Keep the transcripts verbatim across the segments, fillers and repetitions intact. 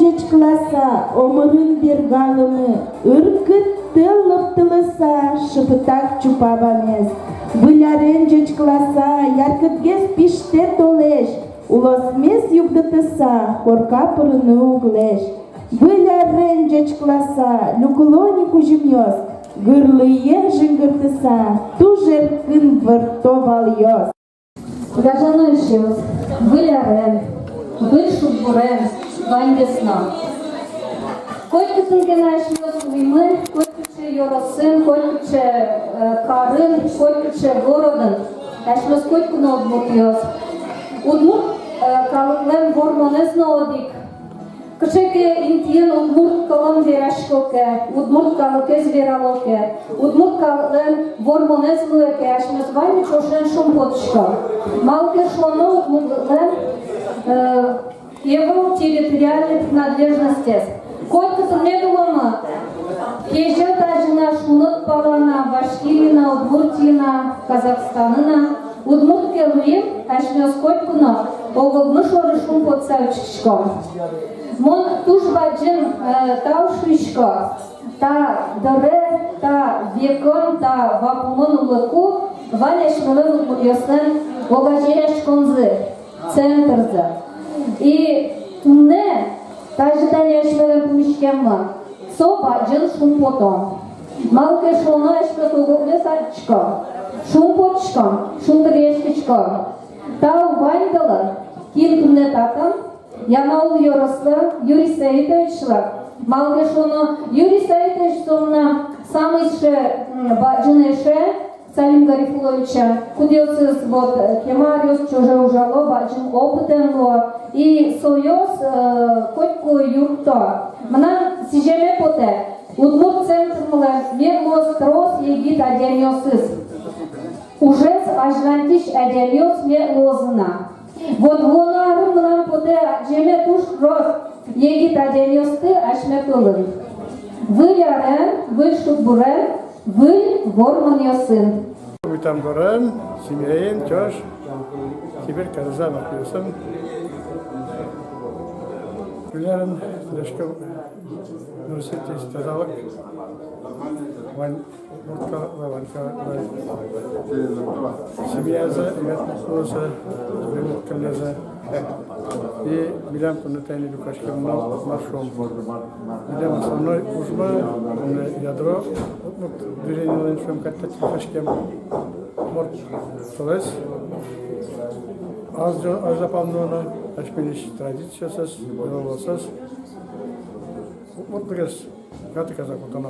Ӟечкыласа, омырын бергалымы, ыркыт тыл лыптылыса, шыпытак чупа бамез. Выль арен ӟечкыласа, яркытгес пиштэ толэзь, улосмес югдытыса, корка пырыны уг лэзь. Выль арен ӟечкыласа, люкыло ни кузьымъёс, гырлыен жингыртыса, туж эркын вырто валъёс. Гажано эшъёс, выль арен, выль шудбурен ваньдэс но. Котькытын ке но асьмеос улӥмы, котькыӵе ёросын, котькыӵе, э, карын, котькыӵе городын, асьмеос котьку но удмуртъёс. Удмурт, э, калыклэн вормонэз но одӥг. Кыӵе ке интыын удмурт кылын верасько ке, удмурт калыкез верало ке, удмурт калыклэн вормонэз луэ ке, асьмеос ваньмы ӵошен шумпотӥськом. Малы ке шуоно, удмуртлэн, э, ӧвӧл территориальной принадлежностез. Котькытын мед уломы, кезьыт азьын-а, шуныт палан-а, Башкириын-а, Удмуртиын-а, Казахстанын-а, удмурт ке луим, асьмеос котьку но ог-огмы шоры шумпотса учкиськом. Мон туж бадӟым, э, тау шуисько та дыре, та векын, та вакумын улыку, вань асьмелэн удмуртъёслэн огазеяськонзы, центрзы. И туннэ тазьы тани асьмелэн пумиськеммы со бадӟым шумпотон. Малы ке шуоно, асьмеос ог-огмес адӟиськом, шумпотӥськом, шулдыръяськиськом. Тау ваньдылы, кин туннэ татын, Ямаул ёрослы, Юрий Саитовичлы. Малы ке шуоно, Юрий Саитович со мынам самый сыӵе, м, бадӟым эше, Салим Гарифулловича, кудъёсыз вот, э, кема аръёс ӵоже ужало, бадӟым опытэн луо. И соос, э, котьку юртто. Мынам сӥземе потэ, удмурт центрмылэн мед луоз трос егит адямиосыз. Ужез азьлантӥсь адямиос мед луозы на. Вот вуоно арын мынам потэ адӟеме туж трос егит адямиосты асьме пӧлын. Выль арен, выль шудбурен, выль вормонъёсын. Мынам дорам, семьяен ӵош, Сибирь карыса, нылпиосын. Выль арен, дышкы, нырысетӥез тазалык. Вань Удмурт калыклы, вань калыклы, семьязы, ветлыкузы, ветлыккыллезы. И милям туннэ тани люкаськемын но мар шуом. Милям основной ужмы, туннэ ядро, удмурт движенилэн шуом кадь, люкаськем. Удмурт кылэз ас ӝо-, ас ӝапан но, асьмелэсь традициосыз, йылолъёсыз. Удмуртлыкез катыказа кутоно.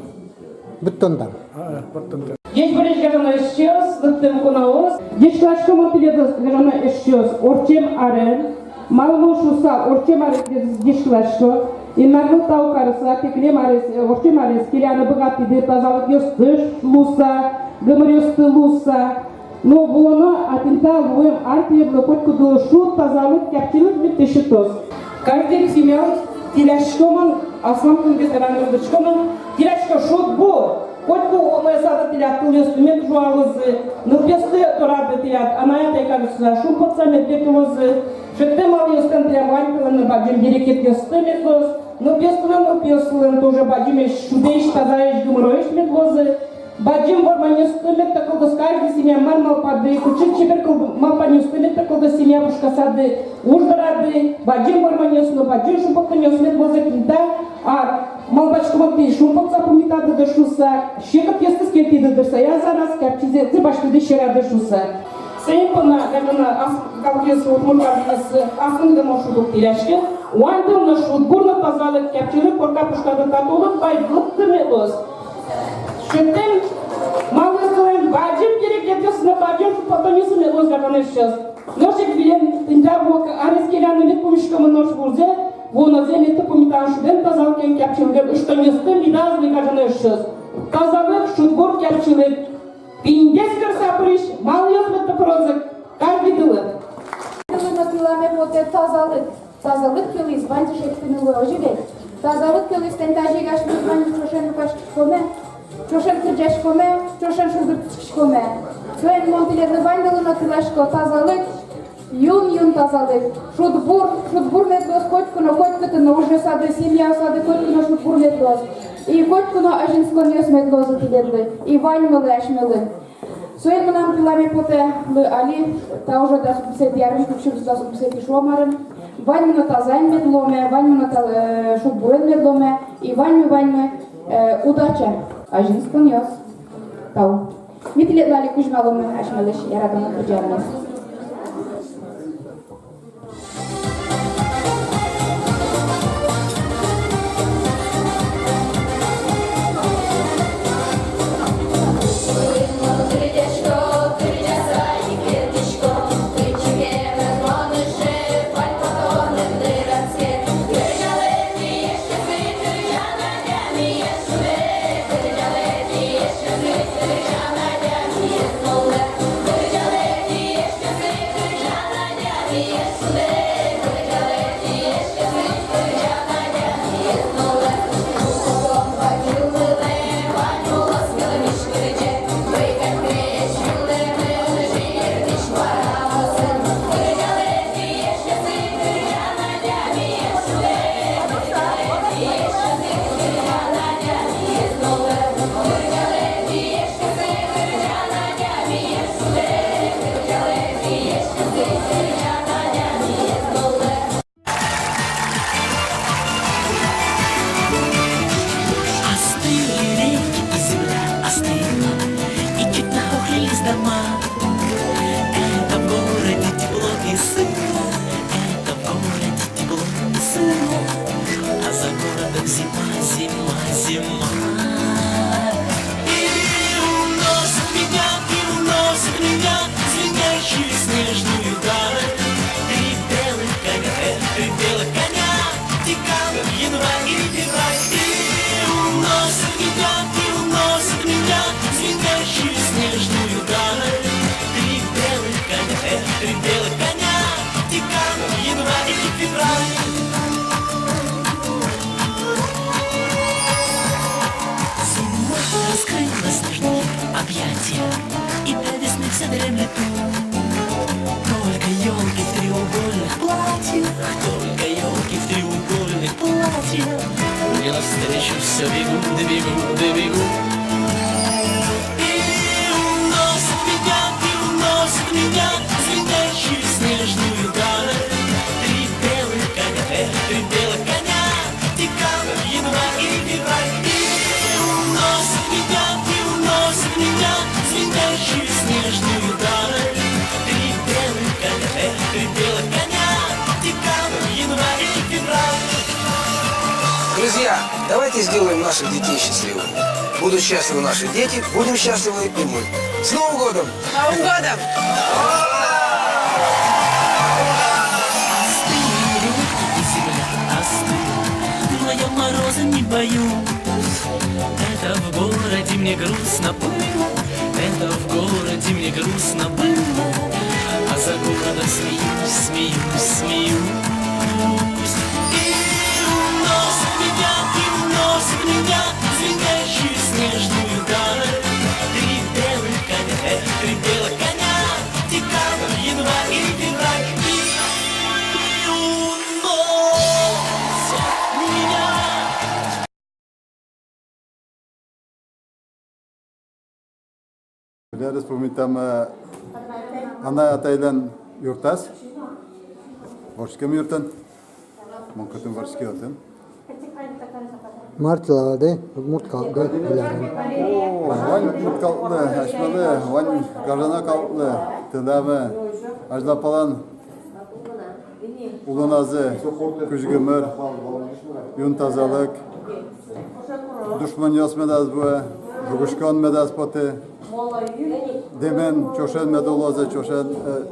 Быдтон-а? А, а, быдтон-а. Ӟечбуресь, гажано эшъёс, быдтон куноос. Ӟечкыласько мон тӥледыз, гажано эшъёс, ортчем арен. Малы мон шуыса ортчем арен тӥледыз ӟечкыласько. Инмарлы тау карыса, кеклем арез, э, ортчем арез келяны быгатӥды, тазалыкъёсты луыса, гымыръёсты луыса. Но вуоно, а тӥни та луэм ар тӥледлы котькудӥз шуд, тазалык, капчилык мед сётоз. Каждый семьялы тӥляськомы, аслам кунгес вераны дышкомы, тӥлясько шудбур. Котьку умойёсады тӥляд тылъёсты мед ӝуалозы, нылпиосты дорады тӥляд анай-атайкадысьтыз шумпотыса мед ветлозы. Шедьтэм малпанъёсты тӥляд ваньдылы но бадӟым берекетъёсты мед луоз. Нылпиосты но, нылпиослы но тоже бадӟымесь шудэсь, тазаесь, гымыроесь мед луозы. Бадӟым вормонъёсты мед тӥ кылдоз, каждый семья, мар малпады, кыӵе чебер кыл-, малпанъёсты мед тӥ кылдоз семья пушкасады, уж дорады, бадӟым вормонъёс но, бадӟым шумпоттонъёс мед луозы тӥни та ар. Малпасько, вот тӥ шумпотса пумитады дыр шуыса, секытъёсты кельтӥды дыр шуыса, я, зараз капчизэ басьтӥды сьӧрады шуыса. Соин понна, наверно, ас калыкъёс, удмурт калыкъёс, аслым гинэ шуд уг тӥляськы, ваньдылы но шудбур но, тазалык, капчилык, корка пушкады татулык, байлык мед луоз. Шедьтэм малпанъёслэн бадӟым берекетъёссы но, бадӟым шумпотонъёссы мед луоз, гажано эшъёс. Нош ик вылэм тӥни та вуоно арез келяны мед пумиськомы нош бурзэ, вуонозэ мед пумитаны шудэн, тазалыкен, капчилыкен ыштонъёсты медаз луы, гажано эшъёс. Тазалык, шудбур, капчилык. Пиндес карыса пырись малпанъёс мед пырозы каждыйлы. Тӥледлы но тӥледлы потэ тазалык. Тазалык кылыз ваньзэ шедьтыны луэ, озьы ведь? Тазалык кылыз тӥни тазьы ик асьмеос ваньмы ӵошен люкаськиськомы, ӵошен кырӟаськомы, ӵошен шулдыртӥськомы. Соин мон тӥледлы ваньдылы но тӥлясько тазалык, Юн, юн тазалык. Шудбур, шудбур мед луоз котьку но, котькытын но, ужъёсады, семьяосады котьку но шудбур мед луоз. И котьку но азинсконъёс мед луозы тӥледлы. И ваньмылы асьмелы. Соин мынам тӥледлы потэ али, та уже дас укмысэтӥ арын, кык сюрс дас укмысэтӥ, шуом арын. Ваньмы но тазаен мед луоме, ваньмы но та-, э, шудбурен мед луоме, и ваньмы, ваньмы, э, удача, азинсконъёс. Тау. Ми тӥледлы али кузьмаломы асьмелэсь яратоно кырӟанмес. Остыли реки и земля остыла, и чуть нахохлились дома. Это в городе тепло и сыро, это в городе тепло и сыро, а за городом зима, зима, зима. И уносит меня, и уносит меня в звенящую снежную даль. Три белых коня, эх, три белых коня, декабрь, январь и февраль. И уносит меня, и уносит меня в звенящую снежную даль. Три белых коня, эх, три белых коня, декабрь, январь и февраль. Зима раскрыла снежные объятия, и до весны все дремлют. Только ёлки в треугольных платьях, только ёлки в треугольных платьях мне навстречу все бегут, да бегут, да бегут. И уносит меня, и уносит меня в звенящую снежную даль. Три белых коня, эх, три белых коня, декабрь, январь и февраль. И уносит меня, и уносит меня в звенящую снежную даль. Три белых коня, эх, три белых коня, декабрь, январь и февраль. Друзья, давайте сделаем наших детей счастливыми. Будут счастливы наши дети, будем счастливы и мы. С Новым годом! Новым годом! Остыли реки и земля остыла, но я мороза не боюсь. Это в городе мне грустно было, это в городе мне грустно было, а за городом смеюсь, смеюсь, смеюсь. И уносит меня, и уносит меня в звенящую снежную даль. Три белых коня, эх, три белых коня, декабрь, январь и февраль. И уносит меня. Валерий, вспомнить там, э, анай-атайлэн юртаз. Вордскем юртын. Мон кытын вордски, отын. Мар тӥляд, удмурт калык, да, Валерий? О, вань удмурт калыклы, асьмелы, вань гажано калыклы тӥляме азьлапалан улоназы кузьгемыр, юн тазалык, душмонъёс медаз вуэ, жугиськон медаз поты, дэмен, ӵошен мед улозы, ӵошен, э,